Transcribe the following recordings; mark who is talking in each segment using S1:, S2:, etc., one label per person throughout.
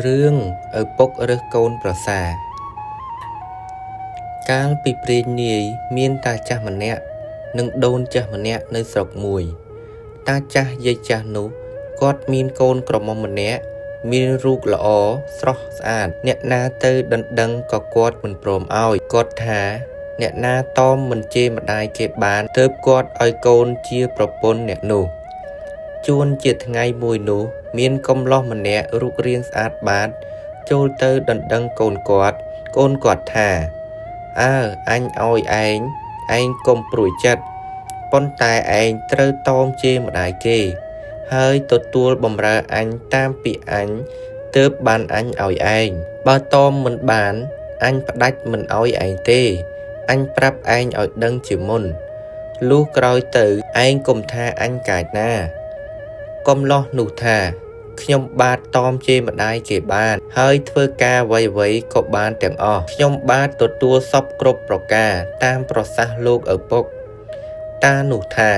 S1: រឿងឪពុករើសកូនប្រសា កាលពីព្រេងនាយមានតាចាស់ម្នាក់និងដូនចាស់ម្នាក់នៅស្រុកមួយ តាចាស់យាយចាស់នោះគាត់មានកូនក្រមុំម្នាក់មានរូបល្អស្រស់ស្អាតអ្នកណាទៅដណ្ដឹងក៏គាត់មិនព្រមឲ្យគាត់ថាអ្នកណាតមមិនជេរម្ដាយគេបានទើបគាត់ឲ្យកូនជាប្រពន្ធអ្នកនោះជួនជាថ្ងៃមួយនោះមានកំលោះម្នាក់រូបរាងស្អាតបាតចូលទៅដណ្ដឹងកូនគាត់កូនគាត់ថាអើអញឲ្យឯងឯងកុំព្រួយចិត្តប៉ុន្តែឯងត្រូវតមជេរម្ដាយគេហើយទទួលបម្រើអញតាមពាក្យអញទើបបានអញឲ្យឯងបើតមមិនបានអញផ្ដាច់មិនឲ្យឯងទេអញប្រាប់ឯងឲ្យដឹងជាមុនលុះក្រោយទៅឯងកុំថាអញកាចណាកំលោះនោះថាខ្ញុំបាទតមជេរម្ដាយគេបានហើយធ្វើការអ្វីៗក៏បានទាំងអស់ខ្ញុំបាទទទួលសពគ្រប់ប្រការតាមប្រសាសន៍លោកឪពុកតានោះថា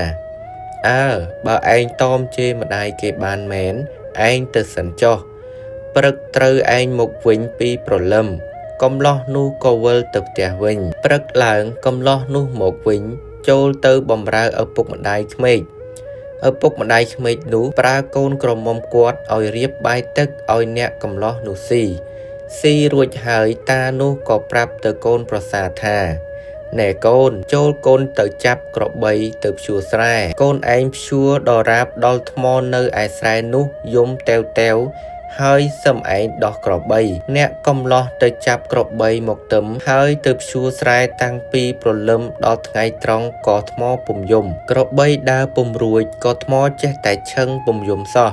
S1: អើបើឯងតមជេរម្ដាយគេបានមែនឯងទៅសិនចុះព្រឹកត្រូវឯងមកវិញពីព្រលឹមកំលោះនោះក៏វិលទៅផ្ទះវិញព្រឹកឡើងកំលោះនោះមកវិញចូលទៅបំរើឪពុកម្ដាយក្មេកឪពុកម្ដាយក្មេកនោះប្រើកូនក្រមុំគាត់ឲ្យរៀបបាយទឹកឲ្យអ្នកកំលោះនោះស៊ីស៊ីរួចហើយតានោះក៏ប្រាប់ទៅកូនប្រសាថាណែកូនចូលកូនទៅចាប់ក្របីទៅភ្ជួរស្រែកូនឯងភ្ជួរដរាបដល់ថ្មនៅឯស្រែនោះយំតែវតែវហើយសឹមឯងដោះក្របីអ្នកកំលោះទៅចាប់ក្របីមកទឹមហើយទៅភ្ជួរស្រែតាំងពីព្រលឹមដល់ថ្ងៃត្រង់ក៏ថ្មពុំយំក្របីដើរពុំរួចក៏ថ្មចេះតែឈឹងពុំយំសោះ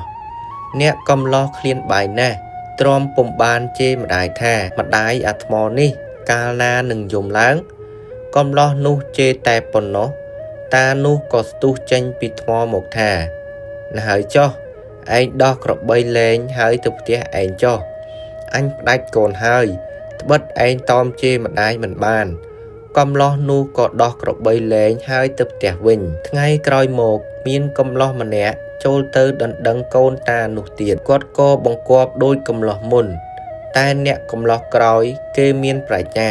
S1: អ្នកកំលោះឃ្លានបាយណាស់ទ្រាំពុំបានជេរម្ដាយថាម្ដាយអាថ្មនេះកាលណានឹងយំឡើងកំលោះនោះជេរតែប៉ុណ្ណោះតានោះក៏ស្ទុះចេញពីថ្មមកថាណាហើយចុះឯងដោះក្របីលែងហើយទៅផ្ទះឯងចុះអញផ្ដាច់កូនហើយត្បិតឯងតមជេរម្ដាយមិនបានកំលោះនោះក៏ដោះក្របីលែងហើយទៅផ្ទះវិញថ្ងៃក្រោយមកមានកំលោះម្នាក់ចូលទៅដណ្ដឹងកូនតានោះទៀតគាត់ក៏បង្គាប់ដូចកំលោះមុនតែអ្នកកំលោះក្រោយគេមានប្រាជ្ញា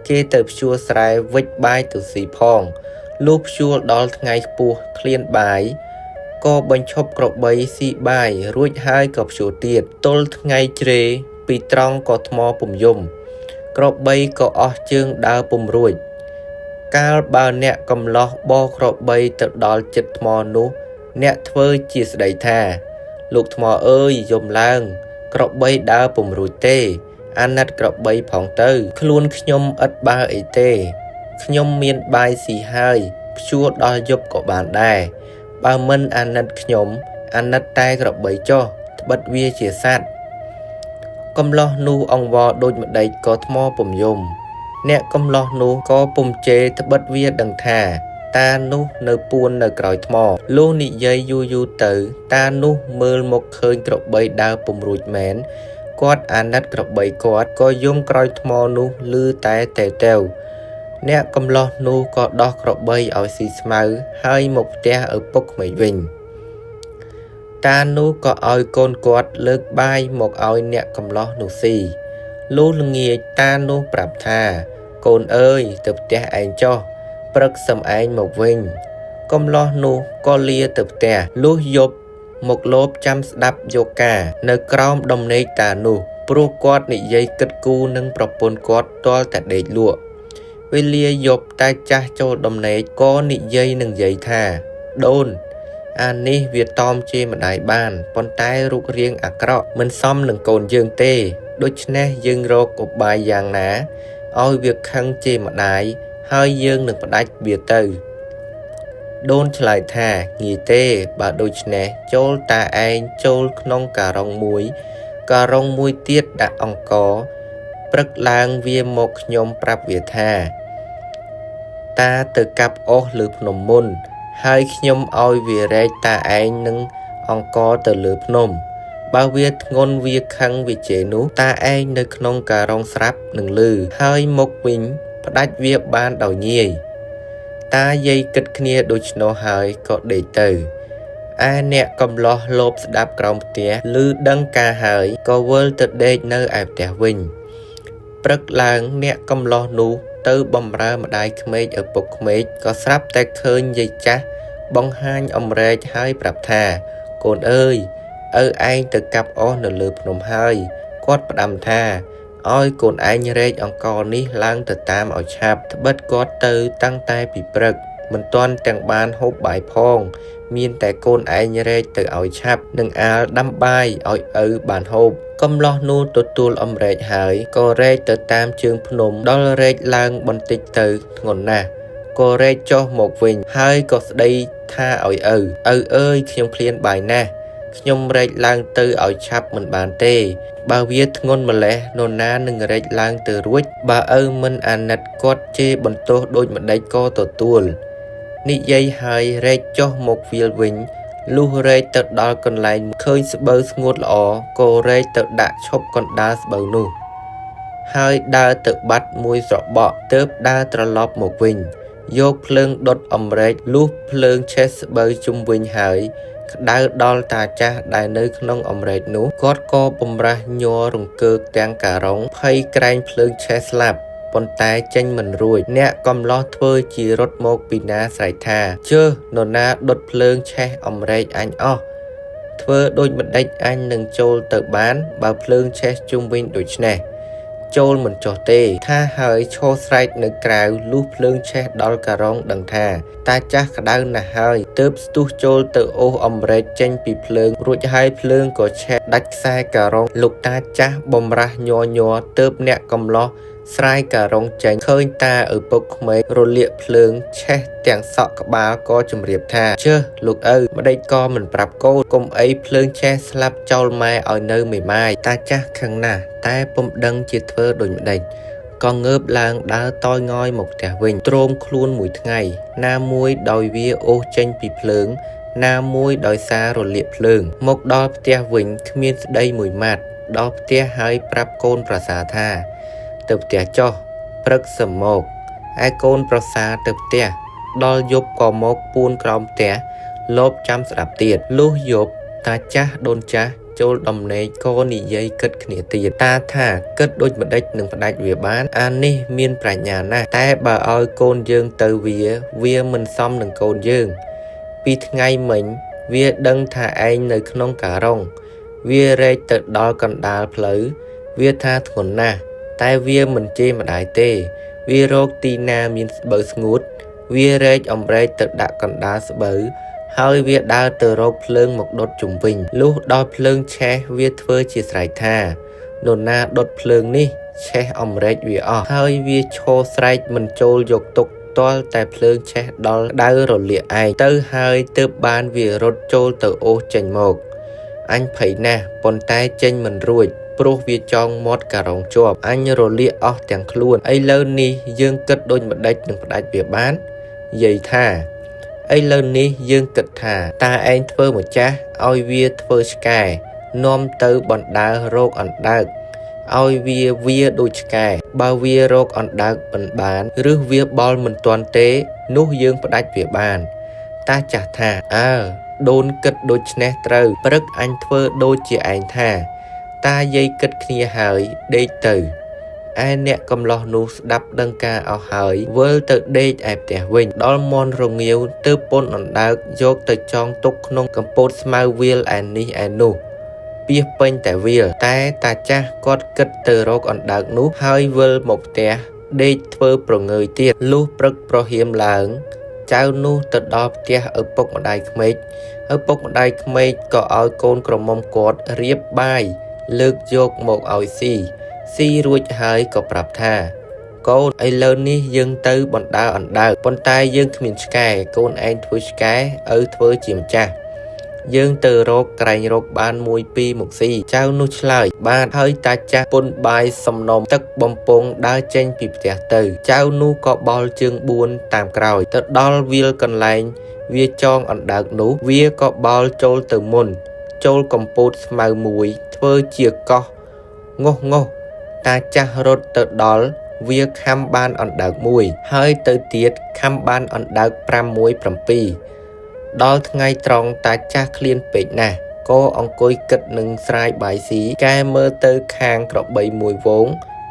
S1: គេទៅភ្ជួរស្រែវិចបាយទៅស៊ីផងលុះភ្ជួរដល់ថ្ងៃខ្ពស់ឃ្លានបាយក៏បញ្ឈប់ក្របីស៊ីបាយរួចហើយក៏ភ្ជួរទៀតទល់ថ្ងៃជ្រេពីត្រង់ក៏ថ្មពុំយំក្របីក៏អស់ជើងដើរពុំរួចកាលបើអ្នកកំលោះបរក្របីទៅដល់ចិត្តថ្មនោះអ្នកធ្វើជាស្ដីថាលោកថ្មអើយយំឡើងក្របីដើរពុំរួចទេអាណិតក្របីផងទៅខ្លួនខ្ញុំឥតបើអីទេខ្ញុំមានបាយស៊ីហើយភ្ជួរដល់យប់ក៏បានដែរបើមិនអាណិតខ្ញុំអាណិតតែក្របីចុះត្បិតវាជាសត្វកំលោះនោះអង្វរដូចម្ដេចក៏ថ្មពុំយំអ្នកកំលោះនោះក៏ពុំជេរត្បិតវាដឹងថាតានោះនៅពួននៅក្រោយថ្មលុះនិយាយយូរៗទៅតានោះមើលមកឃើញក្របីដើរពុំរួចមែនគាត់អាណិតក្របីគាត់ក៏យំក្រោយថ្មនោះឮតែតេវអ្នកកំលោះនោះក៏ដោះក្របីឲ្យស៊ីស្មៅហើយមកផ្ទះឪពុកក្មេកវិញតានោះក៏ឲ្យកូនគាត់លើកបាយមកឲ្យអ្នកកំលោះនោះស៊ីលុះល្ងាចតានោះប្រាប់ថាកូនអើយទៅផ្ទះឯងចុះព្រឹកសឹមឯងមកវិញកំលោះនោះក៏លាទៅផ្ទះលុះយប់មកលបចាំស្ដាប់យកការនៅក្រោមដំណេកតានោះព្រោះគាត់និយាយគិតគូរនឹងប្រពន្ធគាត់ទាល់តែដេកលក់វេលាយប់តែចាស់ចូលដំណេកក៏និយាយនឹងយាយថាដូនអានេះវាតមជេរម្ដាយបានប៉ុន្តែរូបរាងអាក្រក់មិនសមនឹងកូនយើងទេដូច្នេះយើងរកឧបាយយ៉ាងណាឲ្យវាខឹងជេរម្ដាយហើយយើងនឹងផ្ដាច់វាទៅដូនឆ្លើយថាងាយទេបើដូច្នេះចូលតាឯងចូលក្នុងការុងមួយការុងមួយទៀតដាក់អង្ករព្រឹកឡើងវាមកខ្ញុំប្រាប់វាថាតាទៅកាប់អុសលើភ្នំមុនហើយខ្ញុំឲ្យវារែកតាឯងនឹងអង្ករទៅលើភ្នំបើវាធ្ងន់វាខឹងវាជេរនោះតាឯងនៅក្នុងការុងស្រាប់នឹងលឺហើយមកវិញផ្ដាច់វាបានដោយងាយតាយាយគិតគ្នាដូច្នោះហើយក៏ដេកទៅ ឯអ្នកកំលោះលបស្ដាប់ក្រោមផ្ទះឮដឹងការហើយក៏វិលទៅដេកនៅឯផ្ទះវិញ ព្រឹកឡើងអ្នកកំលោះនោះទៅបំរើម្ដាយក្មេកឪពុកក្មេកក៏ស្រាប់តែឃើញយាយចាស់បង្ហាញអម្រែកហើយប្រាប់ថា កូនអើយឪឯងទៅកាប់អស់នៅលើភ្នំហើយគាត់ផ្ដាំថាឲ្យកូនឯងរែកអង្ករនេះឡើងទៅតាមឲ្យឆាប់ត្បិតគាត់ទៅតាំងតែពីព្រឹកមិនទាន់ទាំងបានហូបបាយផង មានតែកូនឯងរែកទៅឲ្យឆាប់និងអាលដាំបាយឲ្យឪបានហូបកំលោះនោះទទួលអម្រែកហើយក៏រែកទៅតាមជើងភ្នំដល់រែកឡើងបន្តិចទៅធ្ងន់ណាស់ក៏រែកចុះមកវិញហើយក៏ស្ដីថាឲ្យឪឪអើយខ្ញុំឃ្លានបាយណាស់ខ្ញុំរែកឡើងទៅឲ្យឆាប់មិនបានទេ បើវាធ្ងន់ម្លេះនរណានឹងរែកឡើងទៅរួចបើឪមិនអាណិតគាត់ជេរបន្ទោសដូចម្ដេចក៏ទទួល និយាយហើយរែកចុះមកវាលវិញលុះរែកទៅដល់កន្លែងឃើញស្បូវស្ងួតល្អក៏រែកទៅដាក់ឈប់កណ្ដាលស្បូវនោះហើយដើរទៅបាត់មួយស្របក់ទើបដើរត្រឡប់មកវិញយកភ្លើងដុតអម្រែកលុះភ្លើងឆេះស្បូវជុំវិញហើយក្តៅដល់តាចាស់ដែលនៅក្នុងអម្រែកនោះគាត់ក៏បំរាស់ញ័ររង្គើកទាំងការុងភ័យក្រែងភ្លើងឆេះស្លាប់ប៉ុន្តែចេញមិនរួចអ្នកកំលោះធ្វើជារត់មកពីណាស្រែកថាជើនរណាដុតភ្លើងឆេះអម្រែកអញអស់ធ្វើដូចម្ដេចអញនឹងចូលទៅបានបើភ្លើងឆេះជុំវិញដូច្នេះចូលមិនចុះទេថាហើយឈរស្រែកនៅក្រៅលុះភ្លើងឆេះដល់ការុងដឹងថាតាចាស់ក្តៅណាស់ហើយទើបស្ទុះចូលទៅអូសអម្រែកចេញពីភ្លើងរួចហើយភ្លើងក៏ឆេះដាច់ខ្សែការុងលោកតាចាស់បំរាស់ញ័រញ័រទើបអ្នកកំលោះស្រាយការុងចេញឃើញតាឪពុកក្មេករលាកភ្លើងឆេះទាំងសក់ក្បាលក៏ជម្រាបថាជើលោកឪម្ដេចក៏មិនប្រាប់កូនកុំអីភ្លើងឆេះស្លាប់ចោលម៉ែឲ្យនៅមេម៉ាយតាចាស់ខឹងណាស់តែពុំដឹងជាធ្វើដូចម្ដេចក៏ងើបឡើងដើរតយងយមកផ្ទះវិញទ្រោមខ្លួនមួយថ្ងៃណាមួយដោយវាអូសចេញពីភ្លើងណាមួយដោយសាររលាកភ្លើងមកដល់ផ្ទះវិញគ្មានស្ដីមួយម៉ាត់ដល់ផ្ទះហើយប្រាប់កូនប្រសាថាទៅផ្ទះចុះព្រឹកសឹមមកឯកូនប្រសាទៅផ្ទះដល់យប់ក៏មកពួនក្រោមផ្ទះលបចាំស្ដាប់ទៀតលុះយប់តាចាស់ដូនចាស់ចូលដំណេកក៏និយាយគិតគ្នាទៀតតាថាគិតដូចម្ដេចនឹងផ្ដាច់វាបានអានេះមានប្រាជ្ញាណាស់តែបើឲ្យកូនយើងទៅវាវាមិនសមនឹងកូនយើងពីថ្ងៃមិញវាដឹងថាឯងនៅក្នុងការុងវារែកទៅដល់កណ្ដាលផ្លូវវាថាធ្ងន់ណាស់តែវាមិនជេរម្ដាយទេវារកទីណាមានស្បូវស្ងួតវារែកអម្រែកទៅដាក់កណ្ដាលស្បូវហើយវាដើរទៅរកភ្លើងមកដុតជុំវិញលុះដល់ភ្លើងឆេះវាធ្វើជាស្រែកថានរណាដុតភ្លើងនេះឆេះអម្រែកវាអស់ហើយវាឈរស្រែកមិនចូលយកទុកទាល់តែភ្លើងឆេះដល់ដៅរលាកឯងទៅហើយទើបបានវារត់ចូលទៅអូសចេញមកអញភ័យណាស់ប៉ុន្តែចេញមិនរួចព្រោះវាចងមាត់ការុងជាប់អញរលាកអស់ទាំងខ្លួនឥឡូវនេះយើងគិតដូចម្ដេចនឹងផ្ដាច់វាបានយាយថាឥឡូវនេះយើងគិតថាតាឯងធ្វើម្ចាស់ឲ្យវាធ្វើឆ្កែនាំទៅបណ្ដើររកអណ្ដើកឲ្យវាវាដូចឆ្កែបើវារកអណ្ដើកមិនបានឬវាបល់មិនទាន់ទេនោះយើងផ្ដាច់វាបានតាចាស់ថាអើដូនគិតដូច្នេះត្រូវព្រឹកអញធ្វើដូចជាឯងថាតាយាយគិតគ្នាហើយដេកទៅឯអ្នកកំលោះនោះស្ដាប់ដឹងការអស់ហើយវិលទៅដេកឯផ្ទះវិញដល់មន់រងាវទើបពនអណ្ដើកយកទៅចងទុកក្នុងកំពតស្មៅវាលឯនេះឯនោះពាសពេញតែវាលតែតាចាស់គាត់គិតទៅរកអណ្ដើកនោះហើយវិលមកផ្ទះដេកធ្វើប្រងើយទៀតលុះព្រឹកប្រហៀមឡើងចៅនោះទៅដល់ផ្ទះឪពុកម្ដាយក្មេកឪពុកម្ដាយក្មេកក៏ឲ្យកូនក្រមុំគាត់រៀបបាយលើកយកមកឲ្យស៊ីស៊ីរួចហើយក៏ប្រាប់ថាកូនឥឡូវនេះយើងទៅបណ្ដើរអណ្ដើកប៉ុន្តែយើងគ្មានឆ្កែកូនឯងធ្វើឆ្កែឪធ្វើជាម្ចាស់យើងទៅរកក្រែងរកបានមួយពីរមកស៊ីចៅនោះឆ្លើយបាទហើយតាចាស់ពុនបាយសំណុំទឹកបំពង់ដើរចេញពីផ្ទះទៅចៅនោះក៏បល់ជើង4តាមក្រោយទៅដល់វាលកន្លែងវាចងអណ្ដើកនោះវាក៏បល់ចូលទៅមុនចូលកំពូតស្មៅមួយធ្វើជាកោះងោះងោះតាចាស់រត់ទៅដល់វាខំបានអណ្ដើកមួយហើយទៅទៀតខំបានអណ្ដើក5 1 7 ដល់ថ្ងៃត្រង់តាចាស់ឃ្លានពេកណាស់ក៏អង្គុយគិតនឹងស្រាយបាយស៊ីកែមើលទៅខាងក្របីមួយហ្វូង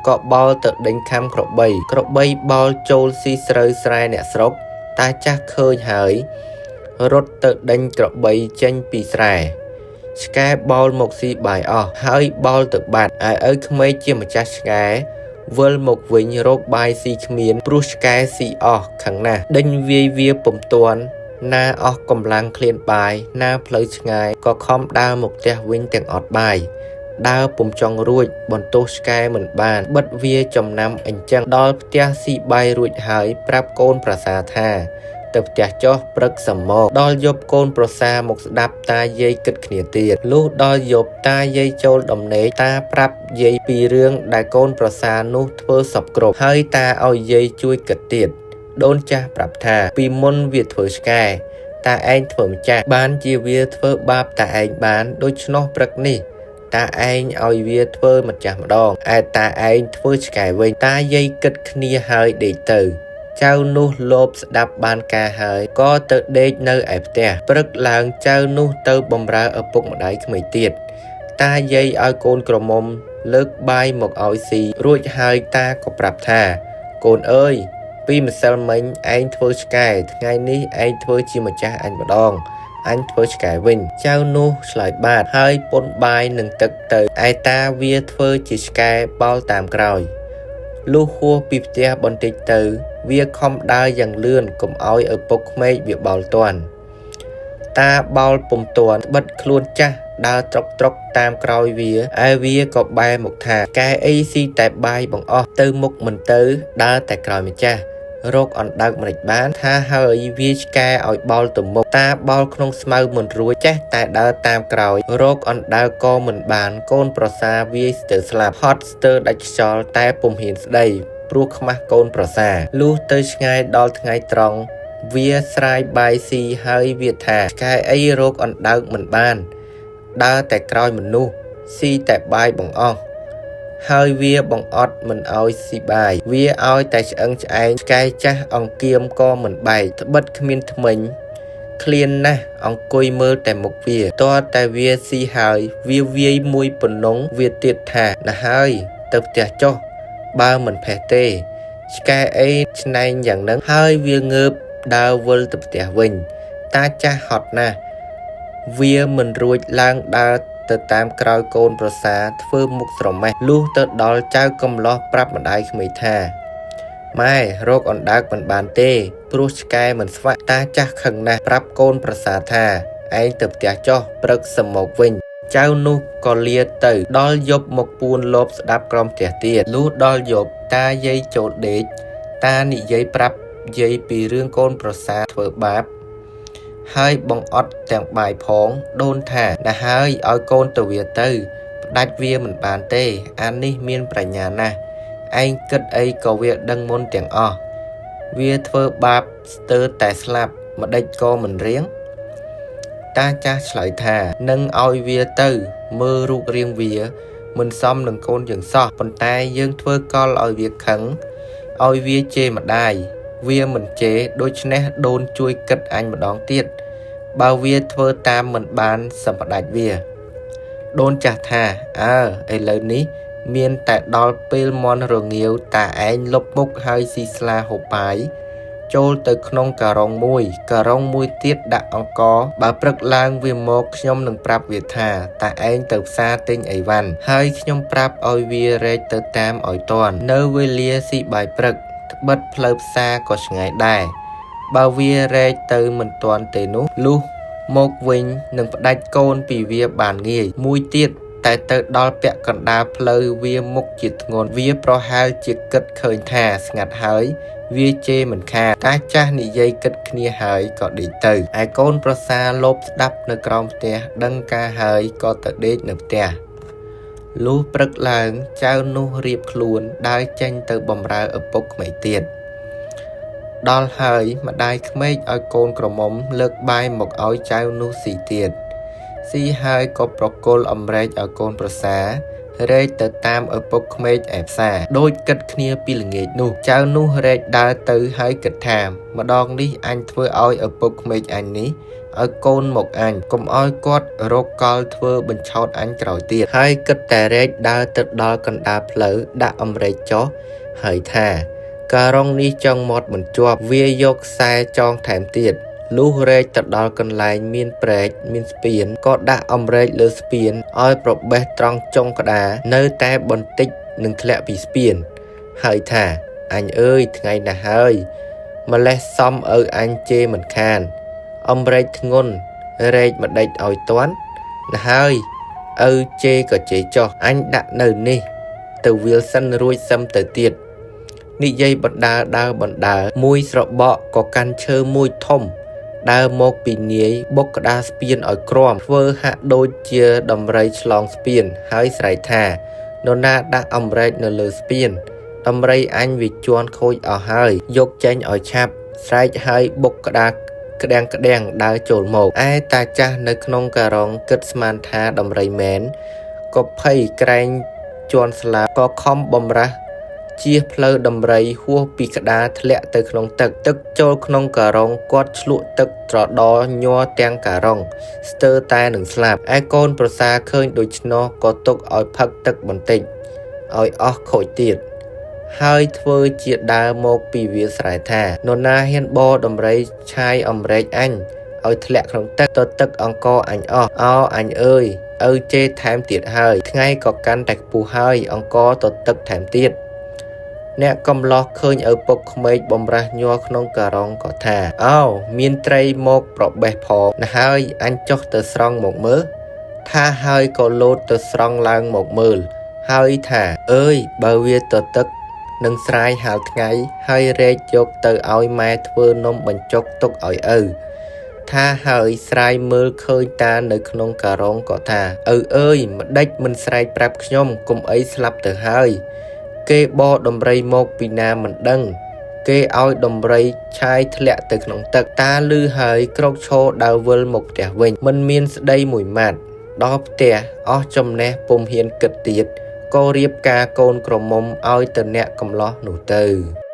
S1: ក៏បោលទៅដេញខាំក្របីក្របីបោលចូលស៊ីស្រូវស្រែអ្នកស្រុកតាចាស់ឃើញហើយរត់ទៅដេញក្របីចេញពីស្រែឆ្កែបោលមកស៊ីបាយអស់ហើយបោលទៅបាត់ឯឪក្មេកជាម្ចាស់ឆ្កែវិលមកវិញរកបាយស៊ីគ្មានព្រោះឆ្កែស៊ីអស់ខឹងណាស់ដេញវាយវាពុំទាន់ណាអស់កម្លាំងឃ្លានបាយណាផ្លូវឆ្ងាយក៏ខំដើរមកផ្ទះវិញទាំងអត់បាយដើរពុំចង់រួចបន្ទោសឆ្កែមិនបានបិទវាចំណាំអញ្ចឹងដល់ផ្ទះស៊ីបាយរួចហើយប្រាប់កូនប្រសាថាទៅផ្ទះចុះព្រឹកសមកដល់យប់កូនប្រសាមកស្ដាប់តាយាយគិតគ្នាទៀតលុះដល់យប់តាយាយចូលដំណេកតាប្រាប់យាយពីរឿងដែលកូនប្រសានោះធ្វើសពគ្រប់ហើយតាឲ្យយាយជួយគិតទៀតដូនចាស់ប្រាប់ថាពីមុនវាធ្វើឆ្កែតាឯងធ្វើម្ចាស់បានជាវាធ្វើបាបតាឯងបានដូច្នោះព្រឹកនេះតាឯងឲ្យវាធ្វើម្ចាស់ម្ដងឯតាឯងធ្វើឆ្កែវិញតាយាយគិតគ្នាហើយដេកទៅចៅនោះលបស្ដាប់បានការហើយក៏ទៅដេកនៅឯផ្ទះព្រឹកឡើងចៅនោះទៅបំរើឪពុកម្ដាយក្មេកទៀតតាយាយឲ្យកូនក្រមុំលើកបាយមកឲ្យស៊ីរួចហើយតាក៏ប្រាប់ថាកូនអើយពីម្សិលមិញឯងធ្វើឆ្កែថ្ងៃនេះឯងធ្វើជាម្ចាស់អញម្ដងអញធ្វើឆ្កែវិញចៅនោះឆ្លើយបាទហើយពុនបាយនឹងទឹកទៅឯតាវាធ្វើជាឆ្កែបោលតាមក្រោយលុះហួសពីផ្ទះបន្តិចទៅវាខំដើរយ៉ាងលឿនកុំឲ្យឪពុកក្មេកវាបោលទាន់តាបោលពុំទាន់បិទខ្លួនចាស់ដើរត្រុកត្រុកតាមក្រោយវាឯវាក៏បែរមកថាកែអីស៊ីតែបាយបង្អស់ទៅមុខមិនទៅដើរតែក្រោយម្ចាស់រកអណ្ដើកម្រេចបានថាហើយវាឆ្កែឲ្យបោលទៅមុខតាបោលក្នុងស្មៅមិនរួចចេះតែដើរតាមក្រោយរកអណ្ដើកក៏មិនបានកូនប្រសាវាយស្ទើរស្លាប់ហត់ស្ទើរដាច់ខ្យល់តែពុំហ៊ានស្ដីព្រោះខ្មាស់កូនប្រសាលុះទៅឆ្ងាយដល់ថ្ងៃត្រង់វាស្រាយបាយស៊ីហើយវាថាឆ្កែអីរកអណ្ដើកមិនបានដើរតែក្រោយមនុស្សស៊ីតែបាយបង្អស់ហើយវាបង្អត់មិនឲ្យស៊ីបាយវាឲ្យតែឆ្អឹងឆ្អែងឆ្កែចាស់អង្គៀមក៏មិនបែកត្បិតគ្មានធ្មេញឃ្លានណាស់អង្គុយមើលតែមុខវាតើតែវាស៊ីហើយវាវាយមួយប៉ុណ្ណឹងវាទៀតថាណាស់ហើយទៅផ្ទះចុះបើមិនផេះទេឆ្កែអីឆ្នែងយ៉ាងនឹងហើយវាងើបដើរវិលទៅផ្ទះវិញតាចាស់ហត់ណាស់វាមិនរួចឡើងដើរទៅតាមក្រោយកូនប្រសាធ្វើមុខស្រមេះលុះទៅដល់ចៅកំលោះប្រាប់ម្ដាយក្មេកថាម៉ែរកអណ្ដើកមិនបានទេព្រោះឆ្កែមិនស្វាក់តាចាស់ខឹងណាស់ប្រាប់កូនប្រសាថាឯងទៅផ្ទះចុះព្រឹកសមកវិញចៅនោះក៏លាទៅដល់យប់មកពួនលបស្ដាប់ក្រោមផ្ទះទៀតលុះដល់យប់តាយាយចូលដេកតានិយាយប្រាប់យាយពីរឿងកូនប្រសាធ្វើបាបហើយបង្អត់ទាំងបាយផងដូនថាណាស់ហើយឲ្យកូនទៅវាទៅផ្ដាច់វាមិនបានទេអានេះមានប្រាជ្ញាណាស់ឯងគិតអីក៏វាដឹងមុនទាំងអស់វាធ្វើបាបស្ទើរតែស្លាប់ម្ដេចក៏មិនរៀងតាចាស់ឆ្លើយថានឹងឲ្យវាទៅមើលរូបរាងវាមិនសមនឹងកូនយើងសោះប៉ុន្តែយើងធ្វើកលឲ្យវាខឹងឲ្យវាជេរម្ដាយវាមិនជេរដូច្នេះដូនជួយគិតអញម្ដងទៀតបើវាធ្វើតាមមិនបានសម្ផ្ដាច់វាដូនចាស់ថាអើឥឡូវនេះមានតែដល់ពេលមន់រងាវតាឯងលុបមុខហើយស៊ីស្លាហូបបាយចូលទៅក្នុងការុងមួយការុងមួយទៀតដាក់អង្ករបើព្រឹកឡើងវាមកខ្ញុំនឹងប្រាប់វាថាតាឯងទៅផ្សារទិញអីវ៉ាន់ហើយខ្ញុំប្រាប់ឲ្យវារែកទៅតាមឲ្យទាន់នៅវេលាស៊ីបាយព្រឹកត្បិតផ្លូវផ្សារក៏ឆ្ងាយដែរបើវារែកទៅមិនទាន់ទេនោះលុះមកវិញនឹងផ្ដាច់កូនពីវាបានងាយមួយទៀតតែទៅដល់ពាក់កណ្ដាលផ្លូវវាមុខជាធ្ងន់វាប្រហែលជាគិតឃើញថាស្ងាត់ហើយវាជេរមិនខានតាចាស់និយាយគិតគ្នាហើយក៏ដេកទៅឯកូនប្រសាលបស្ដាប់នៅក្រោមផ្ទះដឹងការហើយក៏ទៅដេកនៅផ្ទះលុះព្រឹកឡើងចៅនោះរៀបខ្លួនដើរចេញទៅបំរើឪពុកក្មេកទៀតដល់ហើយម្ដាយក្មេកឲ្យកូនក្រមុំលើកបាយមកឲ្យចៅនោះស៊ីទៀតស៊ីហើយក៏ប្រគល់អម្រែកឲ្យកូនប្រសា រែកទៅតាមឪពុកក្មេកឯផ្សារដូចគិតគ្នាពីល្ងាចនោះចៅនោះរែកដើរទៅហើយគិតថាម្ដងនេះអញធ្វើឲ្យឪពុកក្មេកអញនេះឲ្យកូនមកអញកុំឲ្យគាត់រកកលធ្វើបញ្ឆោតអញក្រោយទៀតហើយគិតតែរែកដើរទៅដល់កណ្ដាលផ្លូវដាក់អម្រែកចុះហើយថាការ៉ុងនេះចង់មាត់មិនជាប់វាយកខ្សែចងថែមទៀតលុះរែកទៅដល់កន្លែងមានព្រែកមានស្ពានក៏ដាក់អម្រែកលើស្ពានឲ្យរបេះត្រង់ចុងក្តារនៅតែបន្តិចនឹងធ្លាក់ពីស្ពានហើយថាអញអើយថ្ងៃណាស់ហើយម្លេះសំឪអញជេរមិនខានអម្រែកធ្ងន់រែកម្ដេចឲ្យទាន់ណាស់ហើយឪជេរក៏ជេរចុះអញដាក់នៅនេះទៅវាលសិនរួចសឹមទៅទៀតនិយាយបណ្ដើដើបណ្ដើមួយស្របក់ក៏កាន់ឈើមួយធំដើរមកពីនាយបុកក្តារស្ពានឲ្យក្រំធ្វើហាក់ដូចជាដំរីឆ្លងស្ពានហើយស្រែកថានរណាដាក់អម្រែកនៅលើស្ពានដំរីអញវាជន់ខូចអស់ហើយយកចេញឲ្យឆាប់ស្រែកហើយបុកក្តារក្តាំងក្តាំងដើរចូលមកឯតាចាស់នៅក្នុងការងគិតស្មានថាដំរីមែនក៏ភ័យក្រែងជន់ស្លាប់ក៏ខំបំរាស់ជៀសផ្លូវដំរីហួសពីក្តារធ្លាក់ទៅក្នុងទឹកទឹកចូលក្នុងការងគាត់ឆ្លក់ទឹកត្រដរញ័រទាំងការងស្ទើរតែនឹងស្លាប់ឯកូនប្រសាឃើញដូច្នោះក៏ទុកឲ្យផឹកទឹកបន្តិចឲ្យអស់ខូចទៀតហើយធ្វើជាដើរមកពីវាលស្រែថានរណាហ៊ានបរដំរីឆាយអម្រែកអញឲ្យធ្លាក់ក្នុងទឹកទៅទឹកអង្គអញអស់អោអញអើយឪជេរថែមទៀតហើយថ្ងៃក៏កាន់តែខ្ពស់ហើយអង្គទៅទឹកថែមទៀតអ្នកកំឡោះឃើញឪពុកក្មេកបំរាស់ញ័រក្នុងការងក៏ថាអោមានត្រីមករបេះផងណាស់ហើយអញចុះទៅស្រង់មកមើលថាហើយក៏លោតទៅស្រង់ឡើងមកមើលហើយថាអើយបើវាទៅទឹកនឹងស្រាយហាលថ្ងៃហើយរែកយកទៅឲ្យម៉ែធ្វើនំបញ្ចុកទុកឲ្យឪថាហើយស្រាយមើលឃើញតានៅក្នុងការងក៏ថាឪអើយម្ដេចមិនស្រែកប្រាប់ខ្ញុំកុំអីស្លាប់ទៅហើយគេបរដំរីមកពីណាមិនដឹងគេឲ្យដំរីឆាយធ្លាក់ទៅក្នុងទឹកតាឮហើយក្រោកឈរដើរវិលមកផ្ទះវិញមិនមានស្ដីមួយម៉ាត់ដល់ផ្ទះអស់ចំណេះពុំហ៊ានគិតទៀតក៏រៀបការកូនក្រមុំឲ្យទៅអ្នកកំឡោះនោះទៅ។